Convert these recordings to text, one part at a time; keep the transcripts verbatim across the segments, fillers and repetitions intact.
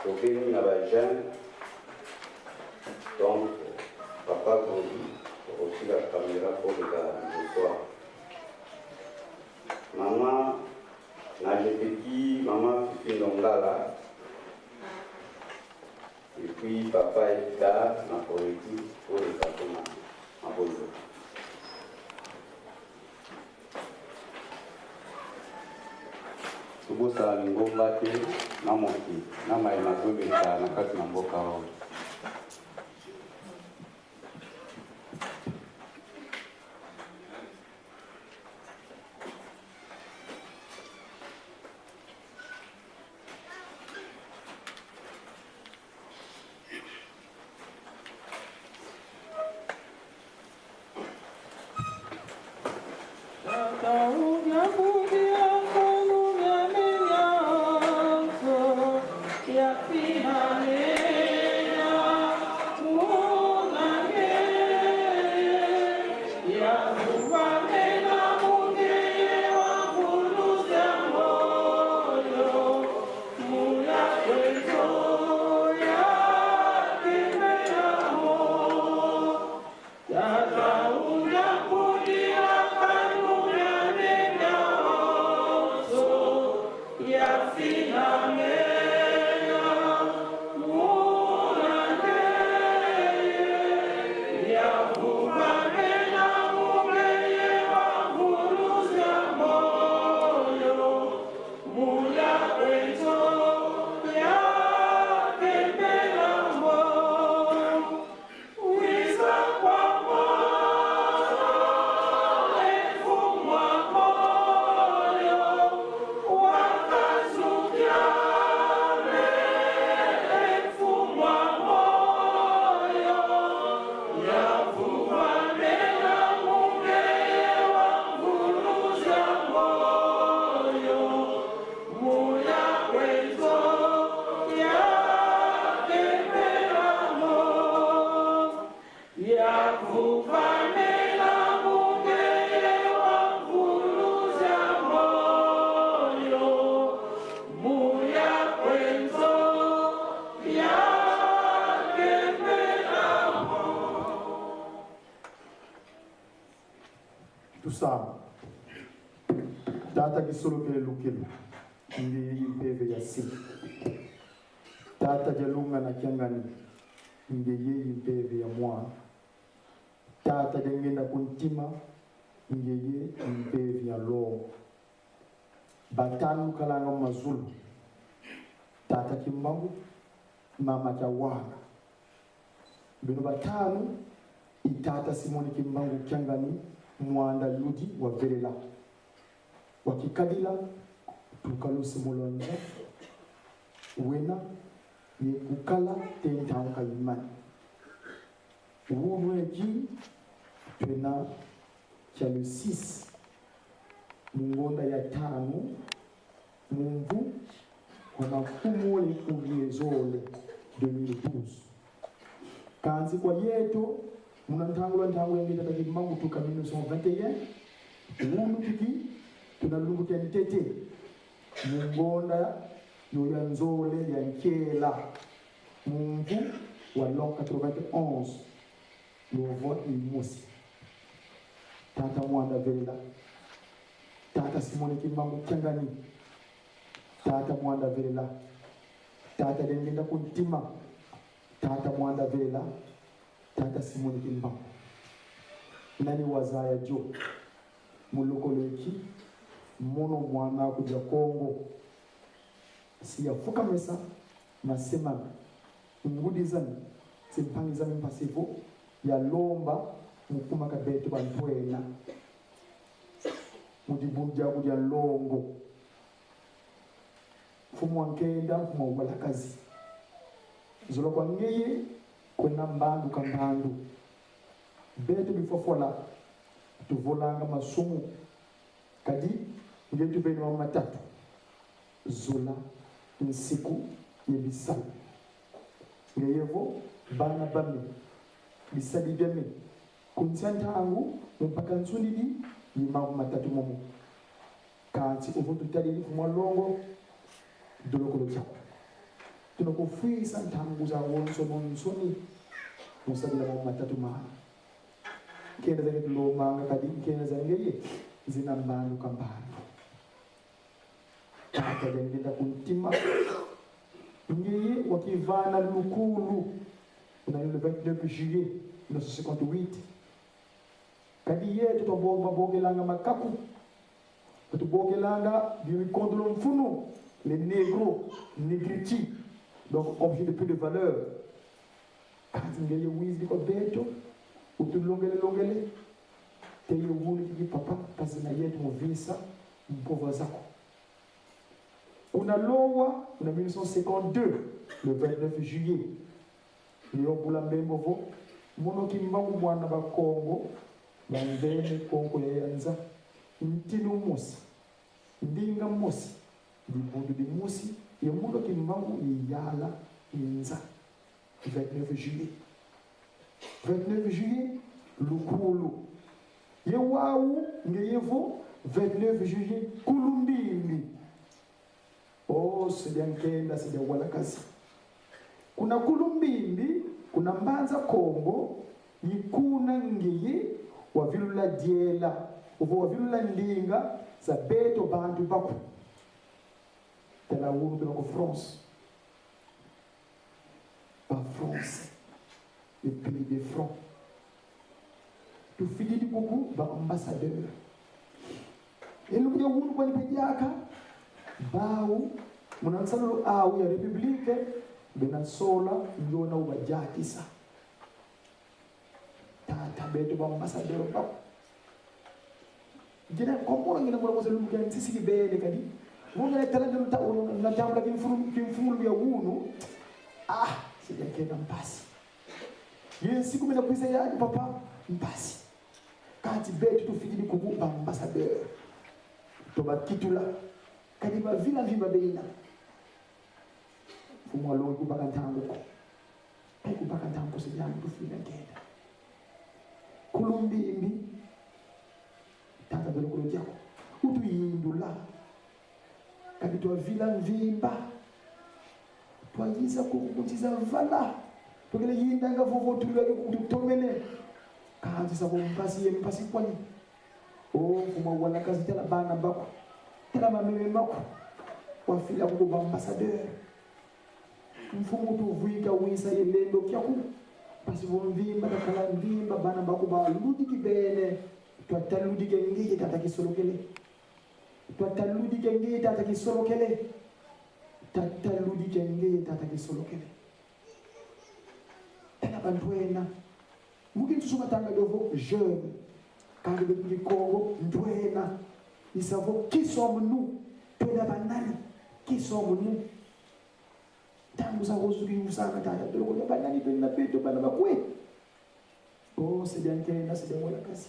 Tokeni na ba jeunes, donc, papa Kondi, okosila caméra pour le gars, bonsoir. Maman, na J P T, maman Fifi Ndongala, et puis papa Hector, na politique, pour les gars, na Bondo. Tobosana lingomba te na moke, na mai mazobe ta na kati na mboka oyo. Tusamba. Tata Kisolokele Lukelu, ngeye i mpeve ya se. Tata Dialungana Kiangani, ngeye i mpeve ya mwana. Tata Diangienda ku ntima, ngeye i mpeve ya longo. Batanu kalanga mazulu: Tata Kimbangu, Mama Kiawanga. Beno batanu i Tata Simoni Kimbangu Kiangani, Muanda Ludi wa Velela. Wakikadila, tukalusi mu lonza, wena ye kukala te ntangu ka imani. Wunu eki twena kia le six, mu ngonda ya tanu, mu mvu wa makumole kumi ye zole, deux mille douze. Kansi kwa yeto, muna ntangula ntangu ya nge Tata Kimbangu tuka mille neuf cent vingt et un, wunu tuki tuna lumbu kia ntete, mu ngonda yo ya nzole ya nkela, mu mvu wa l'an quatre-vingt-onze, lovo imosi. Tata Muanda Velela, Tata Simoni Kimbangu Kiangani, Tata Muanda Velela, Tata Diangienda ku ntima, Tata Muanda Velela, Tata Simoni Kimbangu. Nani wazaya dio? Mu lokolo eki, mono mwana kudia Kongo. Si yafukamesa, masemana, ngudi zami, si mpangi zami mpasi vo yalomba mu kuma kia beto bantwenia mu dibundu diaku dia nlongo. Mfumu wa nkenda, mfumu wa walakazi. Zola kwa ngeye kwenda mbandu ka mbandu. Beto bifwafola tuvolanga masumu. Kadi nge tubeni wa matatu: zola, nsiku ye bisalu. Ngeye vo bana bame, bisadi biame, ku nsi a ntangu mu mpaka nsundidi, i mambu matatu momo. Kansi ovo tutadidi mfumu a nlongo, dolokolo diaku. Tuna kufwisa ntangu zawonsono nsoni mu sadila mo matatu mana. Nkenda za nge tulombanga, kadi nkenda za ngeye zina mbandu ka mbandu. Tata, dia ngienda ku ntima. Ngeye wakivana lukulu, kuna le vingt-neuf juillet mille neuf cent cinquante-huit. Kadi yeto twabo-, babokelanga makaku. Tubokelanga bikondolo mfunu, les négros, négritude. Donc, objet de plus de valeur. Kansi ngeye wizidi kwa beto, utulongele longele. Te ye wunu kiki papa, kansi na yeto mu visa mpova zaku. Kuna Lowa, kuna mille neuf cent cinquante-deux, le vingt-neuf juillet, Léon Bula Mbembo vo: Mono Kimbangu, mwana Bakongo bamvene konko ya yanza, ntinu mosi, ndinga mosi, dibundu dimosi, ye mono Kimbangu ye yala ye nza. Vingt-neuf juillet. Vingt-neuf juillet, lukulu. Ye wau ngeye vo vingt-neuf juillet, Kulumbimbi. Oh, se dia nkenda, se dia walakazi. Kuna Kulumbimbi, kuna Mbanza Kongo, i kuna ngeye wavilula diela, ovo wavilula ndinga za beto bantu baku. Tala wunu tuna ku France. Ba Français, le pays de France. Tufididi kuku ba ambassadeur. E lumbu dia wunu kwani mpe diaka, bau, muna nsalulu au ya République, bena sola ndiona ubadiatisa. Tata, beto ba ambassadeur ba. Ngina komona, ngina mona mosi lumbu kia nsisi kibeni kadi. Mona tala ndio ta-, na tambula kimfulu-, kimfulu ya wunu. Ah, se dia nkenda, mpasi. Ye nsiku mina kwiza yandi, papa, mpasi. Kansi beto tufididi kuku ba ambassadeur. Tubakitula. Kadi bavila mvimba bena. Mfumu alongi kubaka ntangu ko. Kai kubaka ntangu ko, se diambu tufwila nkenda. Kulumbimbi, tata, belokolo diaku, utuyindula. Kadi twavila mvimba. Twayiza ku, ku nsi za vala. Twakele yindanga vovo, tulweke kututomene. Kansi sa vo mpasi ye mpasi kwani. Oh, mfumu a walakazi, tala bana baku. Tala mameme maku. Wafila kuku ba ambassadeur. Mfumu, tuvwika wisa ye lendo kiaku. Mpasi vo mvimba, kakala mvimba, bana baku baludiki bene. Twataludike ngeye, tata Kisolokele. Twataludike ngeye, tata Kisolokele. Tataludike ngeye, tata Kisolokele. Tala bantwenia. Mu kinsusu batanga dio vo jeune. Kansi beto mu Kikongo, ntwenia. I sa vo, qui sommes-nous? Twena banani? Qui sommes-nous? Ntangu zawonso tukiwizanga, tata, toloko na banani, twena beto bana ba kwe? Oh, se dia nkenda, se dia walakazi.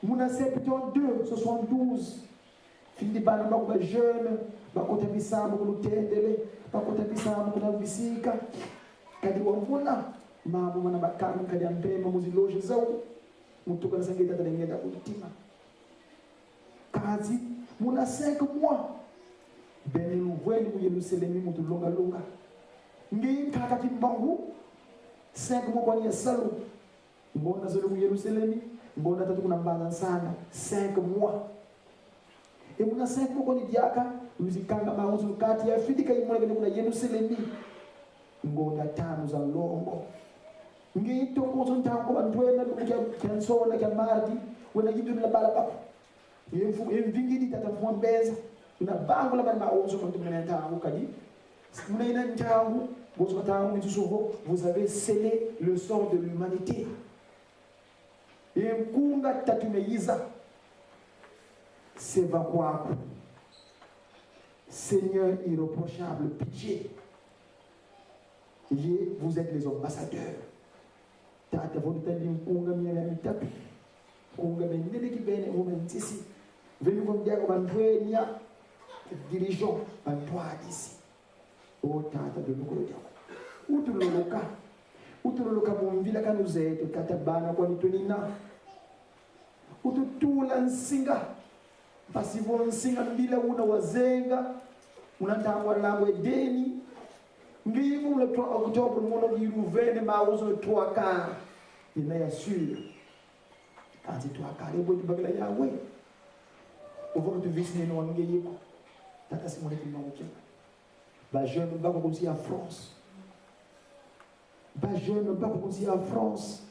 Muna septante-deux, soixante-douze, fididi bana baku ba jeune, bakota bisambu ku Lutendele, bakota bisambu kuna Bisika. Kadi wamona mambu mana bakanga, kadi ampemba mu zi loge zau. Mu tukanisa ngeye, tata, dia ngienda ku ntima. Kansi, muna cinq mois, beno luvwende mu Yerusalemi mu tulonga longa. Ngeye nkaka Kimbangu, cinq mois kwani ya salu. Ngonda zole ku Yerusalemi, ngonda tatu kuna Mbanza Nsanga, cinq mois. E muna cinq mois kwani diaka, luzikanga mawuzu kati ya fidika imona kene kuna Yerusalemi. Ngonda tanu za nlongo. Ngeye tokozo ntangu bantwenia, lumbu kia, kia nsona, kia mardi, wena yindula bala baku. Ye mfu-, ye mvingidi, tata mfumu a mbenza. Una bangula bana mawonso, muntu mena ntangu kadi. Muna yina ntangu, bonso ntangu, nsusu vo, vous avez scellé le sort de l'humanité. Ye nkunga tatu meyiza. Se va kwaku. Seigneur irréprochable, pitié. Ye, vous êtes les ambassadeurs. Tata, vo tutadi nkunga mia mia mitatu. Nkunga mia nene kibeni, mu mia nsisi. Veni ko ndia ko bantwenia, dirigeants, bantwadisi. O tata, belokolo diaku. Utuloloka. Utuloloka mu mvilakanu zeto, tata, bana kwani twenina. Ututula nsinga. Mpasi vo nsinga mbila una wazenga. Muna ntangu a nlangu edeni, ngiyi vo muna trois octobre, mono ngiyi luvene mawonso trois quarts. Yina ya sûr. Kansi trois quarts, e bwe tubakila yawu. Ovo katuvisina yeno wa ngeye ko. Tata Simon Kimbangu kia. Ba jeunes ba ku nsi ya France. Ba jeunes ba ku nsi ya France.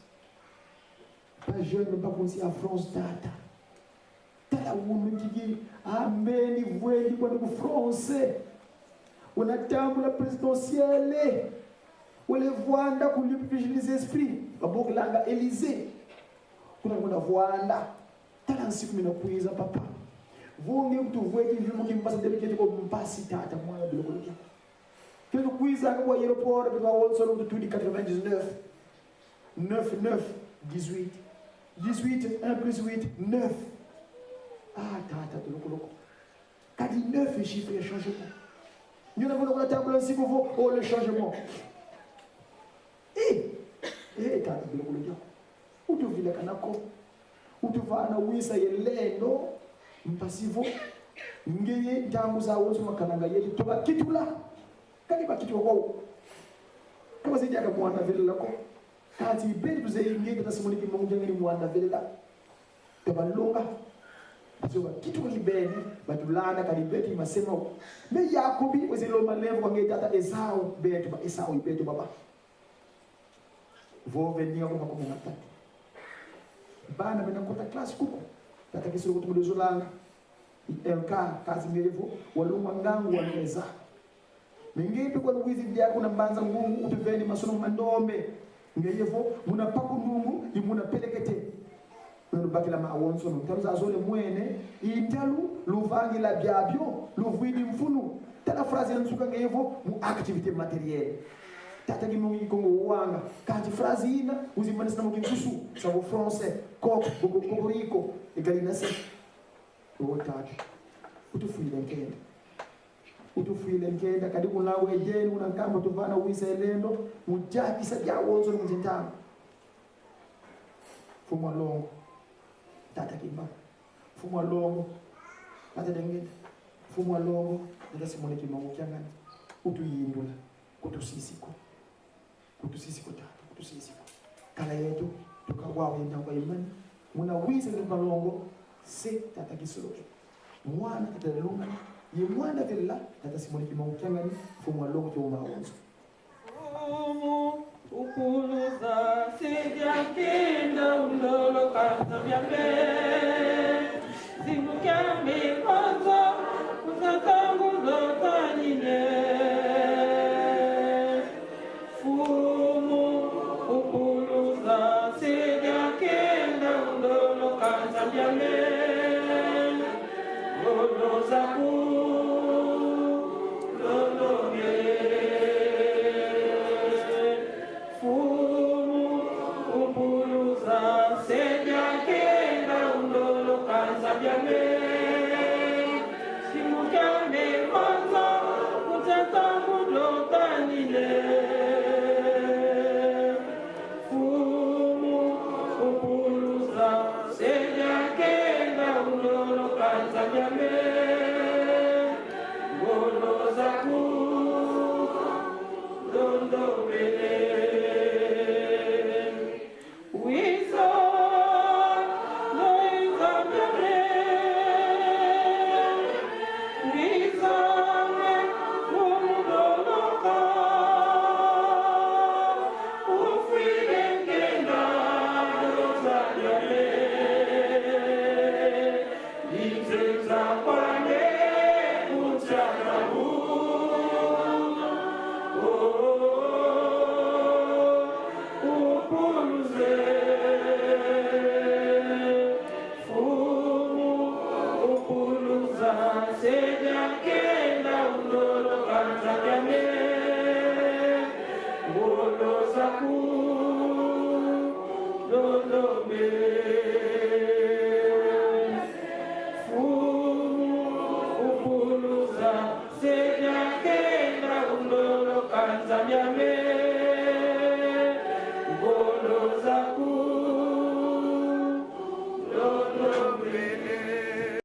Ba jeunes ba ku nsi ya France, tata. Tala wunu kiki, ambeni vwendi kwandi ku France. Una tambula présidentielle. Wele vwanda ku Lieu privilégié des esprits, babokilanga Élysée. Kuna kuna vwanda. Tala nsiku mina kwiza, papa. Vo nge kutu vweti mvimba kimpasi, ndebe keti ko mpasi, tata, mwana bilokolo kia. Keti kwiza kwa aéroport, kwa wonso lo tutudi quatre-vingt-dix-neuf. Neuf, neuf, dix-huit. Dix-huit, un plus huit, neuf. Ah, tata, bilokolo ko. Kadi neuf, chiffre ya changement. Ndio na mwana kuna tambula nsiku vo, oh, le changement. Eh, eh, tata, bilokolo diaku. Utuvilakana ko. Utuvana wisa ye lendo, mpasi vo ngeye ntangu zawonso makananga yeto tubakitula. Kadi bakitula ko. Kaba zidi aka mwana velela ko. Kansi beto tuzeyi nge Tata Simon Kimbangu Kiangani mwana velela. Tabalonga. Parce que bakituka kibeni, batulanda kadi beto i masema. Mais Yakobi, weze lomba lemvo kwa nge tata Esau, beto ba Esau, i beto baba. Vo venia kwa makumu matatu. Bana bena kota classe kuku. Tata Kisolo kutu mudozolanga. Elka, kazi ngevo, walunga ngangu wa meza. Mingi mpe kwa luwizi diaku na Mbanza Ngungu, utuveni masomo ma ndombe. Ngevo, muna Paku Ndungu, i muna Pelekete. Lubakila mawonso, no ntalu zazole mwene, i ntalu luvangila biabio, luvwidi mfunu. Tala phrase ya nsuka ngevo, mu activité matérielle. Tata Kimbangu Kikongo wanga, kansi phrase yina, uzimanisina mu kinsusu, sa vo français, coq, coco-, cocorico, égal na se. O tata, utufwila nkenda. Utufwila nkenda, kadi kuna we deni, una nkamba tuvana wisa ye lendo, mu diakisa diawonso mu ntama. Mfumu a Longo, tata Kimba. Mfumu a Longo, tata Dengeta. Mfumu a Longo, tata Simon Kimbangu Kiangani. Utuyindula, kutusisi ko. Kutusisi ko tata, kutusisi ko. Kala yeto, tuka wawu yenda kwa imani. Muna wisa ni balongo, se tata Kisoloke. Mwana tata Lunga, ye mwana velela, tata Simon Kimbangu Kiangani, mfumu a Longo tio mawonso. Mfumu, upuluza, se diakenda, undolo, kanza biame. Zimu kiame konzo, kuza tangu lotanine. Mfumu, upuluza, se diakenda, undolo, kanza biame. Ngolo zaku, lolonge. Mfumu, upuluza, se diakenda, undolo, kanza biame. Simu kiame konzo, kutata mudo tanine. Mfumu, upuluza, se diakenda, undolo, kanza biame. Ngolo zaku, ndondomene. Wiza, wiza,